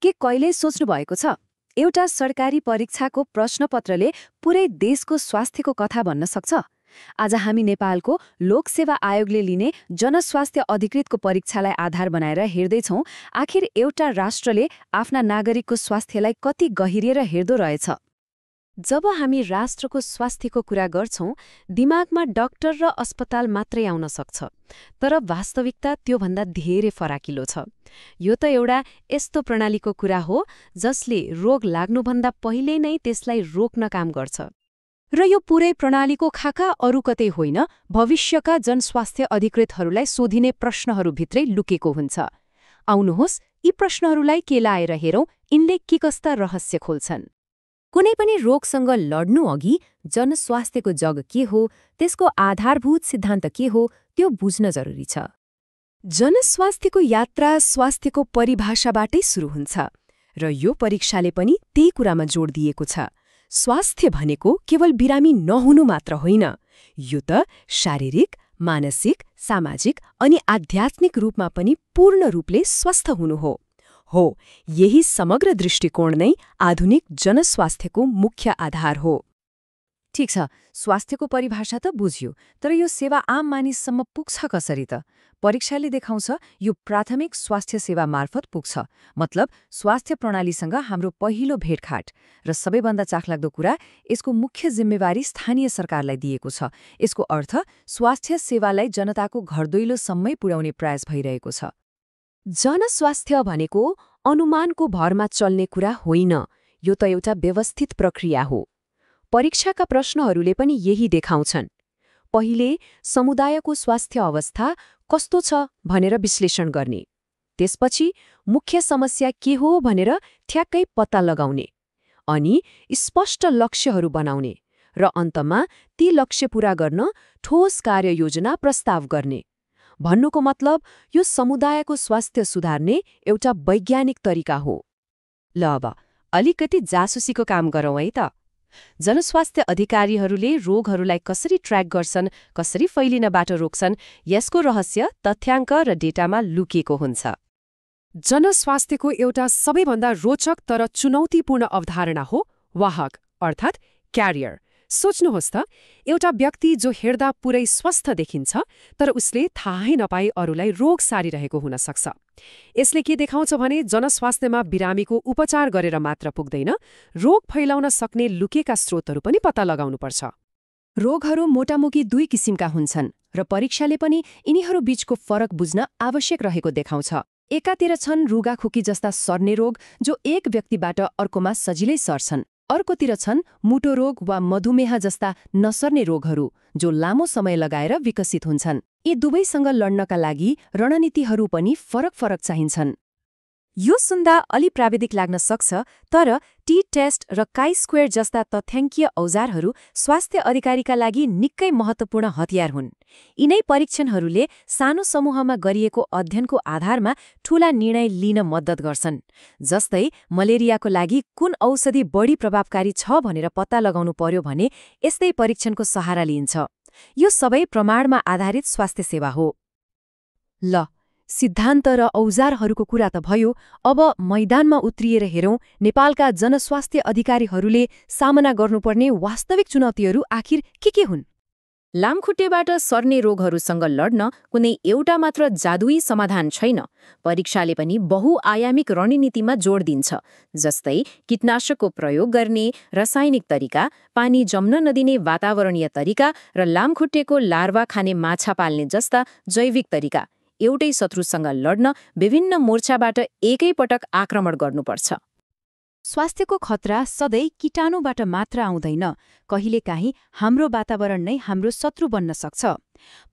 के कहिल्यै सोच्नु भएको छ एउटा सरकारी परीक्षाको प्रश्नपत्रले पुरै देशको स्वास्थ्यको कथा भन्न सक्छ? आज हामी नेपालको लोकसेवा आयोगले लिने जनस्वास्थ्य अधिकृतको परीक्षालाई आधार बनाएर हेर्दैछौँ आखिर एउटा राष्ट्रले आफ्ना नागरिकको स्वास्थ्यलाई कति गहिरिएर हेर्दो रहेछ। जब हामी राष्ट्रको स्वास्थ्यको कुरा गर्छौँ दिमागमा डाक्टर र अस्पताल मात्रै आउन सक्छ, तर वास्तविकता त्योभन्दा धेरै फराकिलो छ। यो त एउटा यस्तो प्रणालीको कुरा हो जसले रोग लाग्नुभन्दा पहिले नै त्यसलाई रोक्न काम गर्छ। र यो पुरै प्रणालीको खाका अरू कतै होइन, भविष्यका जनस्वास्थ्य अधिकृतहरूलाई सोधिने प्रश्नहरूभित्रै लुकेको हुन्छ। आउनुहोस् यी प्रश्नहरूलाई केलाएर हेरौँ यिनले के कस्ता रहस्य खोल्छन्। कुनै पनि रोगसँग लड्नु अघि जनस्वास्थ्यको जग के हो, त्यसको आधारभूत सिद्धान्त के हो, त्यो बुझ्न जरुरी छ। जनस्वास्थ्यको यात्रा स्वास्थ्यको परिभाषाबाटै सुरु हुन्छ र यो परीक्षाले पनि त्यही कुरामा जोड दिएको छ। स्वास्थ्य भनेको केवल बिरामी नहुनु मात्र होइन, यो त शारीरिक, मानसिक, सामाजिक अनि आध्यात्मिक रूपमा पनि पूर्ण रूपले स्वस्थ हुनु हो। यही समग्र दृष्टिकोण नै आधुनिक जनस्वास्थ्यको मुख्य आधार हो। ठिक छ, स्वास्थ्यको परिभाषा त बुझ्यो, तर यो सेवा आम मानिससम्म पुग्छ कसरी त? परीक्षाले देखाउँछ यो प्राथमिक स्वास्थ्य सेवा मार्फत पुग्छ। मतलब स्वास्थ्य प्रणालीसँग हाम्रो पहिलो भेटघाट। र सबैभन्दा चाखलाग्दो कुरा, यसको मुख्य जिम्मेवारी स्थानीय सरकारलाई दिएको छ। यसको अर्थ स्वास्थ्य सेवालाई जनताको घरदैलोसम्मै पुर्याउने प्रयास भइरहेको छ। जनस्वास्थ्य भनेको अनुमानको भरमा चल्ने कुरा होइन, यो त एउटा व्यवस्थित प्रक्रिया हो। परीक्षाका प्रश्नहरूले पनि यही देखाउँछन्। पहिले समुदायको स्वास्थ्य अवस्था कस्तो छ भनेर विश्लेषण गर्ने, त्यसपछि मुख्य समस्या के हो भनेर ठ्याक्कै पत्ता लगाउने, अनि स्पष्ट लक्ष्यहरू बनाउने, र अन्तमा ती लक्ष्य पूरा गर्न ठोस कार्ययोजना प्रस्ताव गर्ने। भन्नुको मतलब यो समुदायको स्वास्थ्य सुधार्ने एउटा वैज्ञानिक तरिका हो। ल अब अलिकति जासुसीको काम गरौँ है त। जनस्वास्थ्य अधिकारीहरूले रोगहरूलाई कसरी ट्र्याक गर्छन्, कसरी फैलिनबाट रोक्छन्, यसको रहस्य तथ्याङ्क र डेटामा लुकिएको हुन्छ। जनस्वास्थ्यको एउटा सबैभन्दा रोचक तर चुनौतीपूर्ण अवधारणा हो वाहक, अर्थात् क्यारियर। सोच्नुहोस् त, एउटा व्यक्ति जो हेर्दा पुरै स्वस्थ देखिन्छ तर उसले थाहै नपाई अरूलाई रोग सारिरहेको हुन सक्छ। यसले के देखाउँछ भने जनस्वास्थ्यमा बिरामीको उपचार गरेर मात्र पुग्दैन, रोग फैलाउन सक्ने लुकेका स्रोतहरू पनि पत्ता लगाउनुपर्छ। रोगहरू मोटामोटी दुई किसिमका हुन्छन् र परीक्षाले पनि यिनीहरू बीचको फरक बुझ्न आवश्यक रहेको देखाउँछ। एकातिर छन् रुगाखोकी जस्ता सर्ने रोग जो एक व्यक्तिबाट अर्कोमा सजिलै सर्छन्। अर्कोतिर छन् मुटो रोग वा मधुमेह जस्ता नसर्ने रोगहरू जो लामो समय लगाएर विकसित हुन्छन्। यी दुवैसँग लड्नका लागि रणनीतिहरू पनि फरक फरक चाहिन्छन्। यो सुन्दा अलि प्राविधिक लाग्न सक्छ, तर टी-टेस्ट र काई-स्क्वेयर जस्ता तथ्याङ्कीय औजारहरू स्वास्थ्य अधिकारीका लागि निकै महत्त्वपूर्ण हतियार हुन्। यिनै परीक्षणहरूले सानो समूहमा गरिएको अध्ययनको आधारमा ठूला निर्णय लिन मद्दत गर्छन्। जस्तै मलेरियाको लागि कुन औषधि बढी प्रभावकारी छ भनेर पत्ता लगाउनु पर्यो भने यस्तै परीक्षणको सहारा लिइन्छ। यो सबै प्रमाणमा आधारित स्वास्थ्य सेवा हो। ल, सिद्धान्त र औजारहरूको कुरा त भयो, अब मैदानमा उत्रिएर हेरौँ नेपालका जनस्वास्थ्य अधिकारीहरूले सामना गर्नुपर्ने वास्तविक चुनौतीहरू आखिर के हुन्। लामखुट्टेबाट सर्ने रोगहरूसँग लड्न कुनै एउटा मात्र जादुई समाधान छैन। परीक्षाले पनि बहुआयामिक रणनीतिमा जोड दिन्छ, जस्तै कीटनाशकको प्रयोग गर्ने रासायनिक तरिका, पानी जम्न नदिने वातावरणीय तरिका र लामखुट्टेको लार्वा खाने माछा पाल्ने जस्ता जैविक तरिका। एउटै शत्रुसँग लड्न विभिन्न मोर्चाबाट एकैपटक आक्रमण गर्नुपर्छ। स्वास्थ्यको खतरा सधैँ कीटाणुबाट मात्र आउँदैन, कहिलेकाहीँ हाम्रो वातावरण नै हाम्रो शत्रु बन्न सक्छ।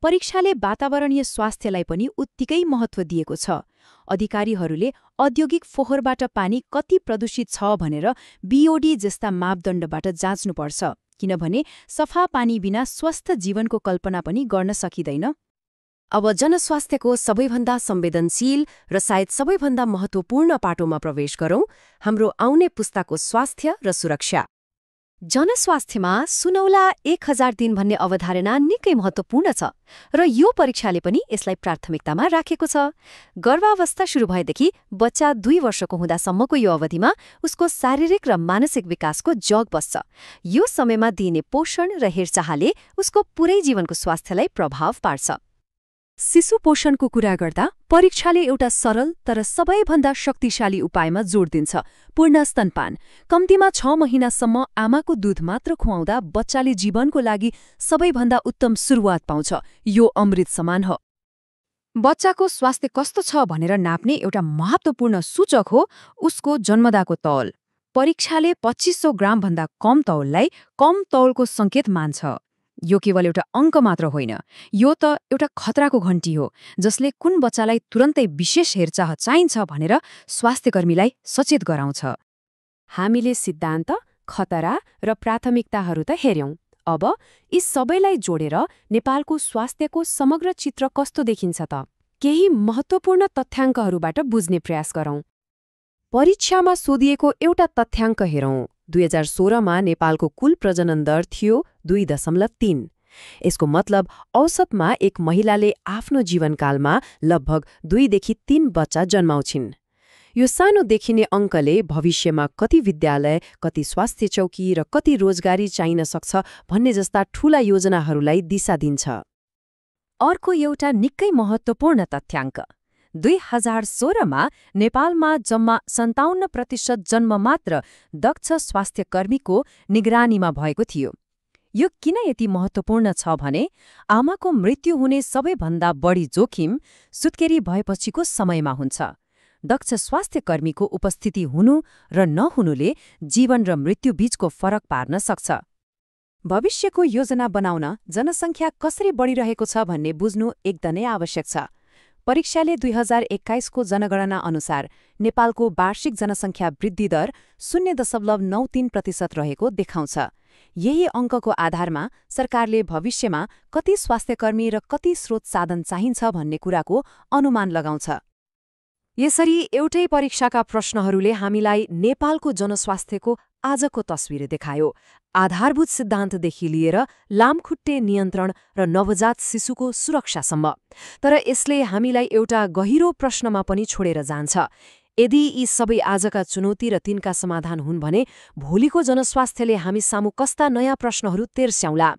परीक्षाले वातावरणीय स्वास्थ्यलाई पनि उत्तिकै महत्त्व दिएको छ। अधिकारीहरूले औद्योगिक फोहोरबाट पानी कति प्रदूषित छ भनेर बीओडी जस्ता मापदण्डबाट जाँच्नुपर्छ, किनभने सफा पानी बिना स्वस्थ जीवनको कल्पना पनि गर्न सकिँदैन। अब जनस्वास्थ्यको सबैभन्दा संवेदनशील र सायद सबैभन्दा महत्त्वपूर्ण पाटोमा प्रवेश गरौँ, हाम्रो आउने पुस्ताको स्वास्थ्य र सुरक्षा। जनस्वास्थ्यमा सुनौला 1000 दिन भन्ने अवधारणा निकै महत्त्वपूर्ण छ र यो परीक्षाले पनि यसलाई प्राथमिकतामा राखेको छ। गर्भावस्था सुरु भएदेखि बच्चा 2 वर्षको हुँदासम्मको यो अवधिमा उसको शारीरिक र मानसिक विकासको जग बस्छ। यो समयमा दिइने पोषण र हेरचाहले उसको पुरै जीवनको स्वास्थ्यलाई प्रभाव पार्छ। शिशु पोषणको कुरा गर्दा परीक्षाले एउटा सरल तर सबैभन्दा शक्तिशाली उपायमा जोड दिन्छ, पूर्ण स्तनपान। कम्तीमा 6 महिनासम्म आमाको दूध मात्र खुवाउँदा बच्चाले जीवनको लागि सबैभन्दा उत्तम सुरुवात पाउँछ। यो अमृत समान हो। बच्चाको स्वास्थ्य कस्तो छ भनेर नाप्ने एउटा महत्त्वपूर्ण सूचक हो उसको जन्मदाको तौल। परीक्षाले 2500 ग्रामभन्दा कम तौललाई कम तौलको सङ्केत मान्छ। यो केवल एउटा अङ्क मात्र होइन, यो त एउटा खतराको घण्टी हो जसले कुन बच्चालाई तुरन्तै विशेष हेरचाह चाहिन्छ भनेर स्वास्थ्यकर्मीलाई सचेत गराउँछ। हामीले सिद्धान्त, खतरा र प्राथमिकताहरू त हेर्यौं। अब यी सबैलाई जोडेर नेपालको स्वास्थ्यको समग्र चित्र कस्तो देखिन्छ त? केही महत्त्वपूर्ण तथ्याङ्कहरूबाट बुझ्ने प्रयास गरौं। परीक्षामा सोधिएको एउटा तथ्याङ्क हेरौं। 2016मा नेपालको कुल प्रजनन दर थियो 2.3। यसको मतलब औसतमा एक महिलाले आफ्नो जीवनकालमा लगभग 2 देखि 3 बच्चा जन्माउँछिन्। यो सानो देखिने अङ्कले भविष्यमा कति विद्यालय, कति स्वास्थ्य चौकी र कति रोजगारी चाहिन सक्छ भन्ने जस्ता ठूला योजनाहरूलाई दिशा दिन्छ। अर्को एउटा निकै महत्त्वपूर्ण तथ्याङ्क, 2016मा नेपालमा जम्मा 57% जन्म मात्र दक्ष स्वास्थ्यकर्मीको निगरानीमा भएको थियो। यो किन यति महत्त्वपूर्ण छ भने आमाको मृत्यु हुने सबैभन्दा बढी जोखिम सुत्केरी भएपछिको समयमा हुन्छ। दक्ष स्वास्थ्यकर्मीको उपस्थिति हुनु र नहुनुले जीवन र मृत्यु बीचको फरक पार्न सक्छ। भविष्यको योजना बनाउन जनसङ्ख्या कसरी बढिरहेको छ भन्ने बुझ्नु एकदमै आवश्यक छ। परीक्षाले 2021को जनगणना अनुसार नेपालको वार्षिक जनसङ्ख्या वृद्धि दर 0.93% रहेको देखाउँछ। यही अङ्कको आधारमा सरकारले भविष्यमा कति स्वास्थ्यकर्मी र कति स्रोत साधन चाहिन्छ भन्ने कुराको अनुमान लगाउँछ। यसरी एउटै परीक्षाका प्रश्नहरूले हामीलाई नेपालको जनस्वास्थ्यको आजको तस्बिर देखायो, आधारभूत सिद्धान्तदेखि लिएर लामखुट्टे नियन्त्रण र नवजात शिशुको सुरक्षासम्म। तर यसले हामीलाई एउटा गहिरो प्रश्नमा पनि छोडेर जान्छ। यदि यी सबै आजका चुनौती र तिनका समाधान हुन् भने भोलिको जनस्वास्थ्यले हामी सामु कस्ता नयाँ प्रश्नहरू तेर्स्याउला?